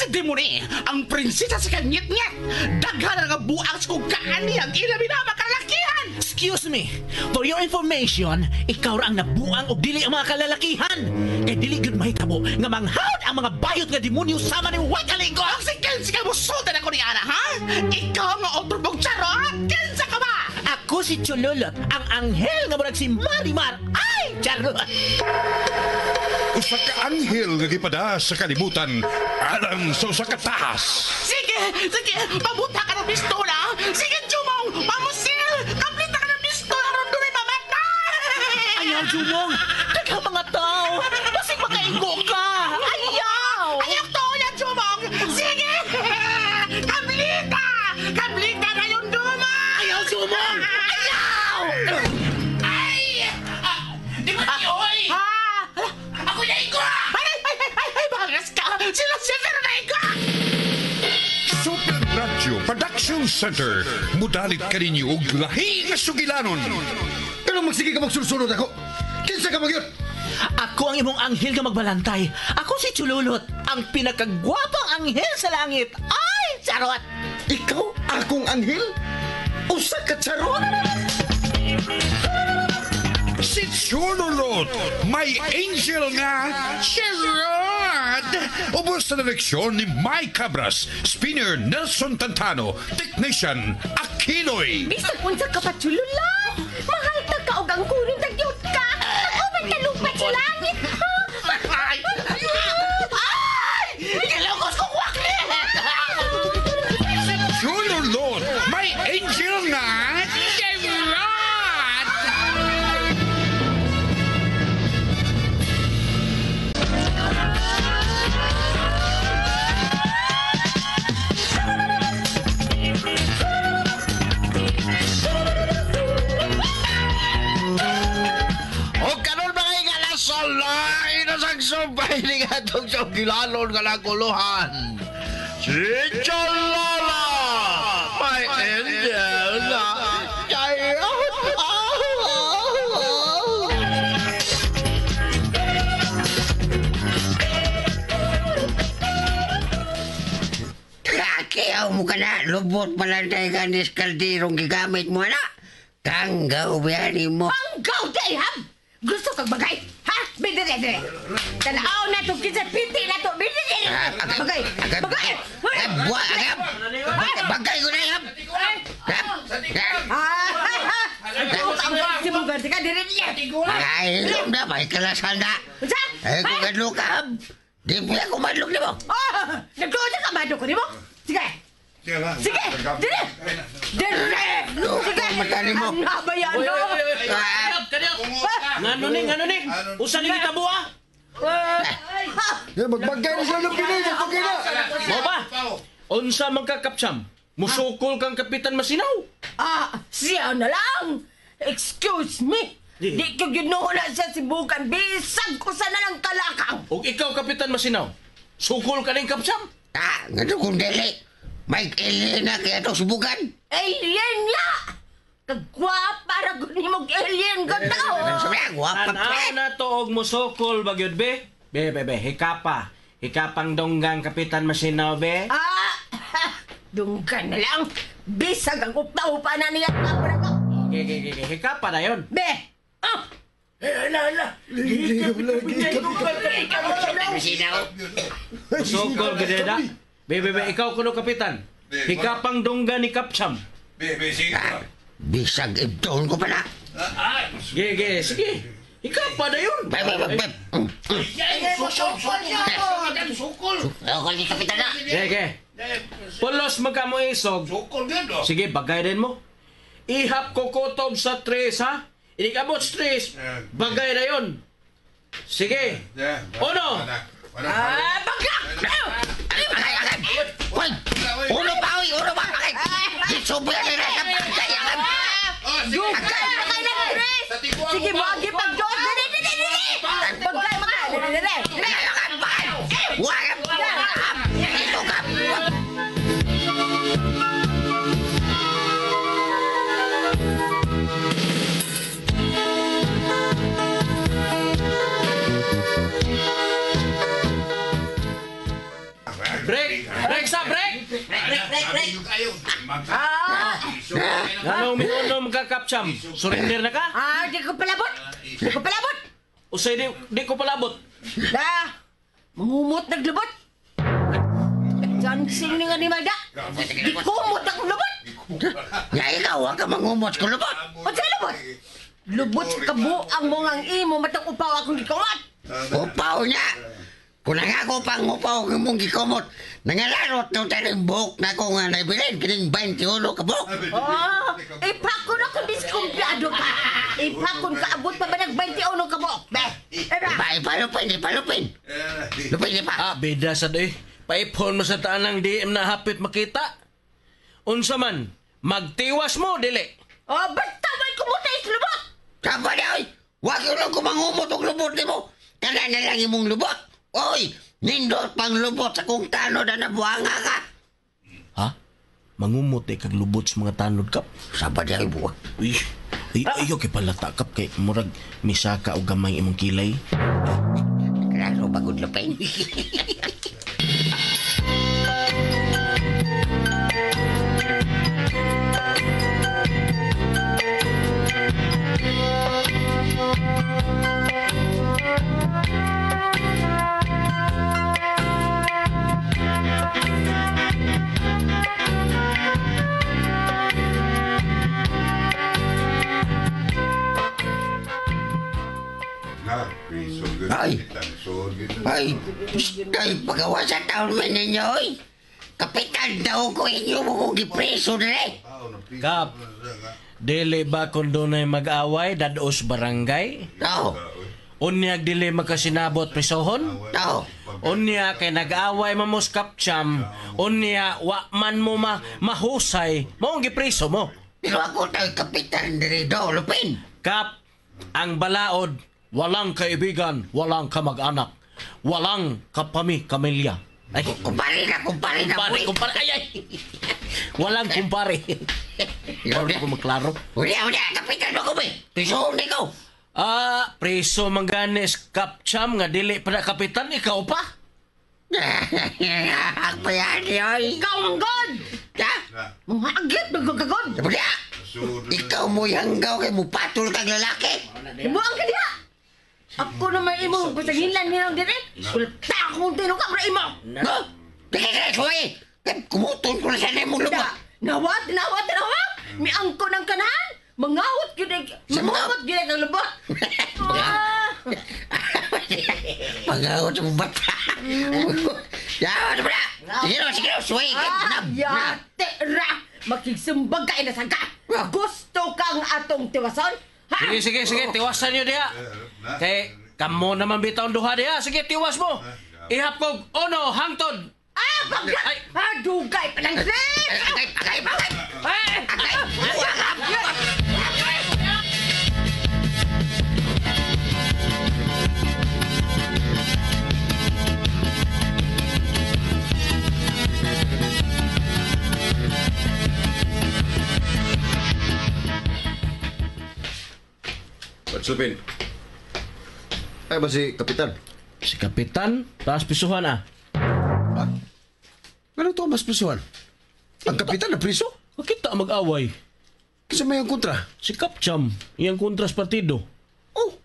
Si Demone, ang prinsesa sa kanyit-nyet. Daghan nga buang sa kukaan niyang ilabi na makalakihan. Excuse me, for your information, ikaw ra ang nabuang og dili ang mga kalalakihan. Kay dili gyud mahitabo nga manghawd ang mga bayot nga demonyo sama ni Wakalingo. Ang si Kensi ka musultan ako ni Ana, ha? Ikaw nga otro charot! Kinsa ka ba? Ako si Chululot, ang anghel nga murag si Marimar. Ay, charot! Usa ka anghel nga gipada sa kalibutan alang sa usa ka tahas. Sige, sige, pabuta ka ng pistola. Sige, Jumong, pamusil, kaplita ka ng pistola, aron dunay mamatay. Ayaw, Jumong! Daghang mga tao! Basig makaigo ka! Ayaw! Ayaw to, yan, Jumong! Sige! Kaplita! Kaplita na yung Jumong! Ayaw, Jumong! Ayaw! Ay! Di ba oy? Ha? Ako na igo! Ay, ay, ay, ay, ay, bangas ka! Sila si na igo! Super Radio Production Center. Mudalit kaninyo og lahi nga sugilanon. Pero magsige ka magsulsulod ako. Kinsa ka magyot? Ako ang imong anghel nga magbalantay. Ako si Chululot, ang pinakagwapang anghel sa langit. Ay, charot! Ikaw akong anghel? Usa ka charot? Si Chululot, may angel nga charot! Ubos sa direksyon ni Mike Cabras, spinner Nelson Tantano, technician Aquinoy. Bisag unsa ka pa, Chululot! Mahal ta ka og ang kunin tagyot ka! Nag-uban ka lupa sa langit! Ay! Ay! Gilugos kong wakli! Si Chululot, may angel nga charot! O karon mga igala sa lain na sagsubay ni atong sugilanon nga naguluhan. Si Chololo! May angel na charot! Kakiyaw mo ka na, lubot palantay ka ni kalderong gigamit mo na. Tanggaw biyani mo. Anggaw day, ham! Gusto kag bagay? Ha? Bide, dire, dire. Tanaw na to, kinsa piti na to. Bide, dire. Bagay, bagay. Agam, buwa, agam. Bagay ko na, agam. Si Bugan, ka dire niya. Ay, ilong na, may kalasan na. Unsa? Ay, kung gadlo ka, hab. Di mo ako madlog ni mo. Ah, nagtuo ka madlog ko nimo? Sige. Sige, dire. Dire. Loko mata nimo. Ang nabayan no. Ngano ni, ngano ni? Usa ni gitabo ah? Ya, magbagay na sila ng Pinoy, magbagay na. Mo ba? Unsa man ka kapsam? Musukol kang Kapitan Masinaw. Ah, siya na lang. Excuse me. Di ko ginuho na siya si Bugan. Bisag ko sa na lang kalakang. Ug ikaw Kapitan Masinaw, sukol ka ning kapsam? Ah, ngano kung dili. May alien na kaya ito subukan. Alien nga! Kagwapa ra gud nimo og alien ka tao. Sabi, gwapa Tanaw na to og musukol ba gyud be? Be be be, hikapa. Hikapang donggang Kapitan Masinaw be. Ah, dunggan na lang. Bisag ang upa-upa na niya. Kapra ko. Okay, okay, okay, okay. Hikapa na yon. Be! Ah! Musukol gid da. Be be be, ikaw kuno Kapitan. Hikapang donggan ni Kapsam. Bisag ibtoon ko pa na. Ge ge, sige. Hikapa na yun. Be, be, be, be. Sukol ni Kapitan na. Ge ge. Pulos magkamo isog. Sige, bagay din mo. Ihap ko kutob sa tres, ha? Inikabot sa tres. Bagay na yun. Sige. Uno. Ah, bagak! Agay, agay. Uy, ulo pa, uy, ulo pa. Agay. Subo yan nila. Agay, agay. Dunggan na kayo ng tres! Sige, mo pag Diyos! Dili, dili, dili! Bagay, bagay! Dili, dili! Dili! Agay, agay, bagay. Wag, ito ka. Break! Break sa break! Break, break, break. Ah, Anong miunom ka, Kapcham? Surrender na ka? ah, di ko palabot. Di ko palabot. Usay di ko palabot. Da, mangumot naglubot. Dancing ni nga ni Malda. Di kumot akong lubot. Nga ikaw, huwag ka mangumot ko lubot. O sa lubot? Lubot sa kabuang mo ang imo matang upaw akong gikumot. Upaw niya. Kung nangako pang upaw ang imong gikumot, nangalarot na tayo ng buhok na ko nga naibilin, kining 21 ka buhok. Oh, ipakon ako diskumpiyado ka. Ipakon ka abot pa ba nag 21 ka buhok? Be, eba. Ipa, ipalupin, ipalupin. Lupin, ipa. Ah, bida sa doy. Paipon mo sa tanang di na hapit makita. Unsa man, magtiwas mo, dili. Oh, basta may kumutay sa lubot. Saba na, oy. Huwag yun lang kumangumot og lubot nimo. Kana na lang imong lubot. Oy, nindot pang lubot sa kong tanod na nabuanga ka. Ha? Mangumot eh kag lubot sa mga tanod, Kap. Saba na, oy, buwa. Uy, ay, ayaw kay palata, Kap, kay murag misaka o gamay imong kilay. Klaro, bagod lupin. Ay. Ay, ay, pagawa sa taon man ninyo, oy. Kapitan daw ko inyo mo kong gipreso na eh. Kap, dili ba kung dunay mag-away, dados barangay? No, Unyag dili makasinabot prisohon? no. Unya kay nag-away mamos Kapcham, unya wa man mo mahusay, maong gipriso mo. Pero ako tayo kapitan diri do, Lupin. Kap, ang balaod, walang kaibigan, walang kamag-anak, walang kapami kamilya. Ay, Kumpare na, kumpare na. kumpare, kumpare, ay, ay. Walang kumpare. Ikaw Hindi ko maklaro. Unya, unya, kapitan mo ko ba? Prisohon ikaw. Ah, preso mangganis Kapcham nga dili pa na kapitan, ikaw pa? Akbayani, oy. Ikaw ang god. Ha? Mga agit, magkakagod. Sabi niya, ikaw mo hanggaw kay mo patol kang lalaki. Ibuang ka diha. Ako na may imo pasahinlan nilang diri. Kulta akong tinong ka imo. No? Dili ka suway. Kumuton ko na sa imong lubot. Nawat, nawat, nawat. Miangko ng kanahan. Mangawat gyud mangawat gyud ang lubot. Ah. Pangawat sa mong bata. Ya, sabi na. Sige na, sige na, suway. Ah, yate ra. Makigsumbag ka inasan ka. Gusto kang atong tiwason? Ha? Sige, sige, sige, tiwasan nyo diha. Kay kamo naman bitaw ang duha diha. Sige, tiwas mo. Ihap kog uno hangtod. Ah, bagay! Ay. Ah, dugay pa lang sis! Agay, agay, agay. Ah! Agay. Wala. Lupin. Ay ba si Kapitan? Si Kapitan, taas pisuhan ah. Ano to mas prisuhan? Ang Kapitan na priso? Kita mag-away. Kasi may ang kontra. Si Kapcham, iyang kontras partido. Oh,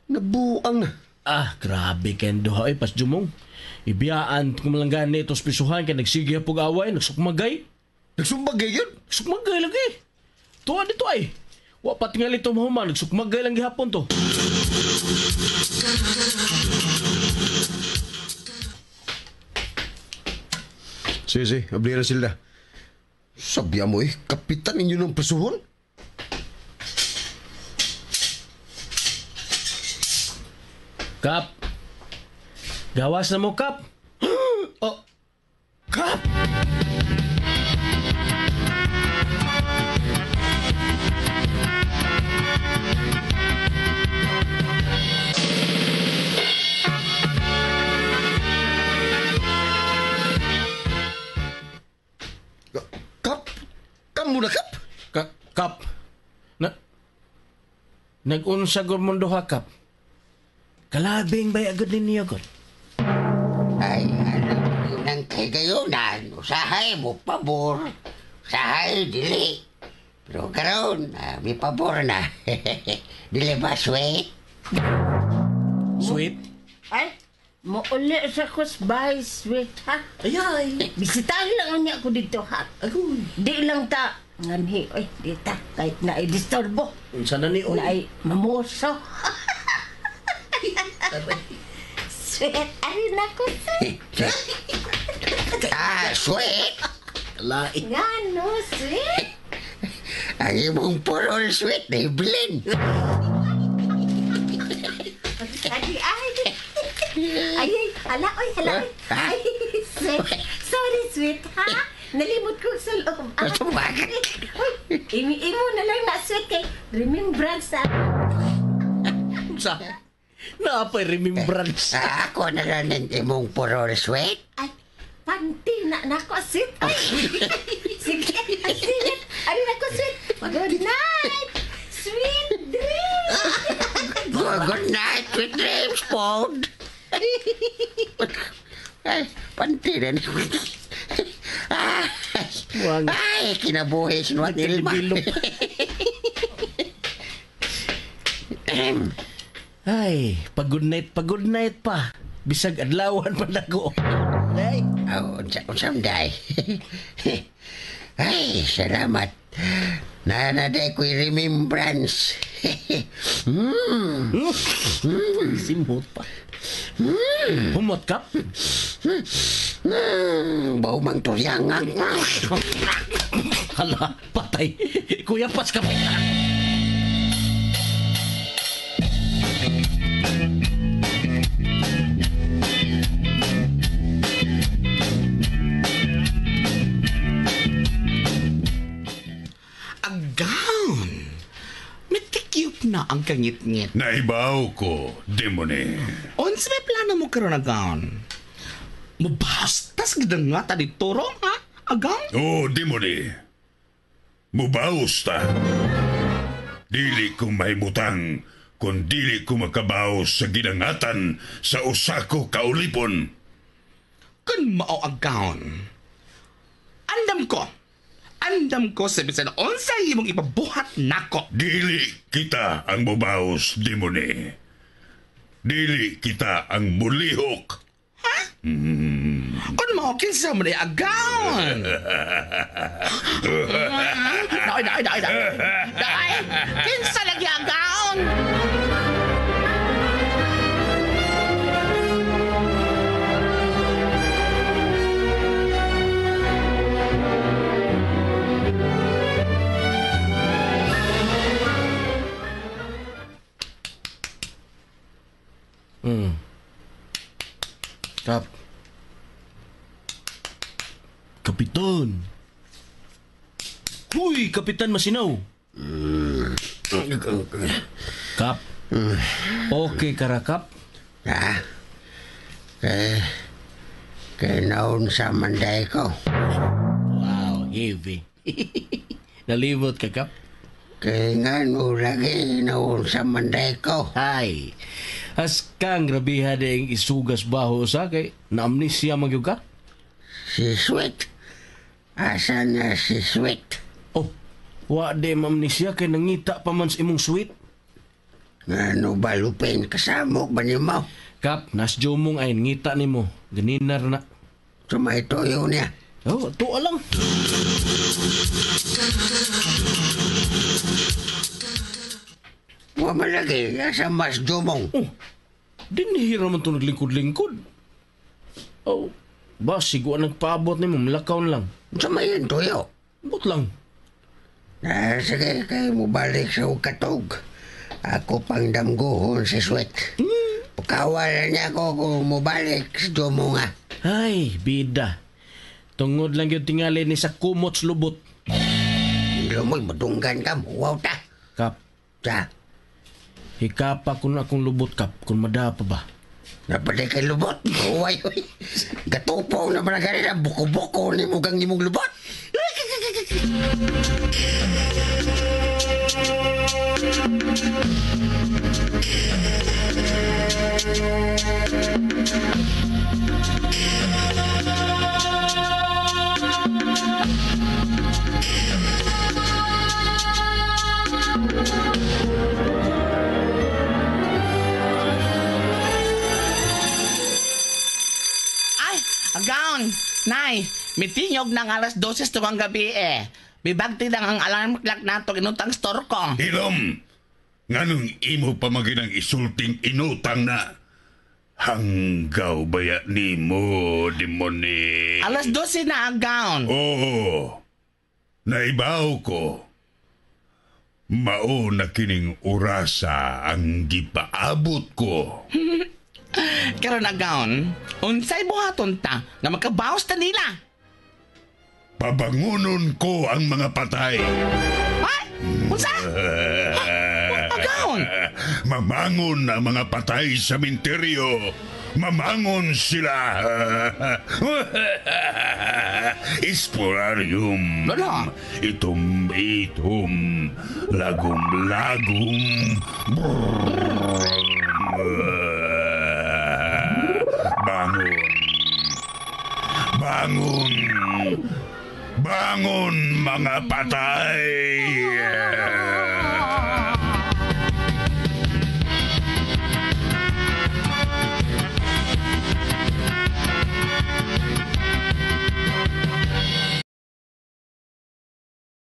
nabuang na. Ah, grabe kayong duha ay pas jumong. Ibiyaan kung lang gani ito sa pisuhan kay nagsige pug away, nagsukmagay. Nagsumbag yun. Nagsukmagay lagi. Tuwa dito ay. Wa pa tingali ito mahuman, nagsukmagay lang gihapon to. Sige, sige. Abli na sila. Sabya mo eh, kapitan ninyo ng prisuhon? Kap. Gawas na mo, Kap. Oh, Kap! Kap? Kamu na, Kap? Kap. Na Nag-unsa gud mong duha, Kap. Kalabing bay agad ninyo gud. Ay, ano, Kanang kahigayonan, usahay mo pabor, usahay dili. Pero karon, may pabor na. Dili ba, sweet? Sweet? Ay, muuli sa kusbay, sweet, ha? Ay, ay. Bisitahin lang niya ako dito, ha? Agoy. Di lang ta, nganhi, oy, di ta, kahit na disturbo. Unsa na ni oy? Na ay mamuso. Sweet, ay nako, sweet. Ah, sweet! Lain. Ngano, sweet? Ang imong purol, sweet, naibilin. Ay, ay. Ay, ay, hala, oy, hala, oy. Ay, sweet. Sorry, sweet, ha? Nalimot ko sa loob. Ah. Uy, imo na lang na, sweet, kay remembrance sa... Unsa? Naapay remembrance. Ah, ako na lang ang imong purol, sweet. Ay, panty na nako, sweet. Ay, sige, ay, sweet. Ay, nako, sweet. Good night. Sweet dreams. Good night, sweet dreams, pod. Ay, panty na ni. Wang. Ay, kinabuhi si Nuan Ilma. Ay, pag good night pa. Bisag adlawan pa nako. Ay. Oh, unsa day. Ay, salamat. Nanaday ko'y remembrance. Simhot pa. Humot ka? Baumang turyangan. Hala, patay. Kuya, pas ka pa. Agaon! Nagtikyop na ang kangit-ngit. Naibaw ko, demone. Unsa may plano mo karon agaon? Mubastas gid nga ta dito ro, ha? Agaon? Oh, demone. Mubaos ta. Dili ko mahimutang kung dili ko makabaos sa ginangatan sa usa ko kaulipon. Kun mao agaon. Andam ko. Andam ko sa bisan unsa imong ipabuhat nako. Dili kita ang mubaos, demone. Dili kita ang mulihok. Kun mao kinsa man ay agaon. Dai dai dai dai. Dai. Kinsa lagi agaon? Kap. Kapitan. Huy, Kapitan Masinaw. Kap. Okay ka ra, Kap? Ha? Kay naon sa manday ko. Wow, heavy. Nalimot ka, Kap? Kay nga no lagi naon sa manday ko. Ay, askang grabiha ding isugas baho sa kay na-amnesia man gyud ka? Si Sweet. Asa na si Sweet? Oh, wa di maamnesia kay nangita pa man sa imong sweet. Nga no balupin kasamok ba nimo? Kap, nas jumong ay ngita nimo. Ganinar na. Sumaituyo niya. Oh, tuwa lang. Wa man lagi, asa mas jumong. Oh, dinhira man to naglingkod-lingkod. Oh, basig wa nagpaabot nimo, malakaw na lang. Sumayin tuyo. Bot lang. Ah, sige, kay mo balik sa katog. Ako pang damguhon si Sweet. Pagkawala niya ako kung mobalik sa jumong nga. Ay, bida. Tungod lang yung tingali ni sa kumots lubot. Lumoy, madunggan ka, wow ta. Kap, Sa, hikapa kun akong lubot, Kap, kung madapa ba. napatay kay lubot. Uway, uy. Gatupo na ba na buko-buko ni mugang imong lubot. Agaon, nay, mitinyog ng alas 12 tuwang gabi eh. Bibagti lang ang alarm clock nato inutang store ko. Hilom! Nganong imo pa maginang isulting inutang na? Hanggaw baya nimo, demoni. Alas 12 na, agaon. Oo. Naibaw ko. Mao na kining orasa ang gipaabot ko. Karon agaon, unsay buhaton ta nga makabawas ta nila? Pabangunon ko ang mga patay. Ay, unsa? Agaon. Mamangon ang mga patay sa minteryo. Mamangon sila. Isporarium. Wala. Itum, itum. Lagum, lagum. Bangon. Bangon. Bangon, mga patay.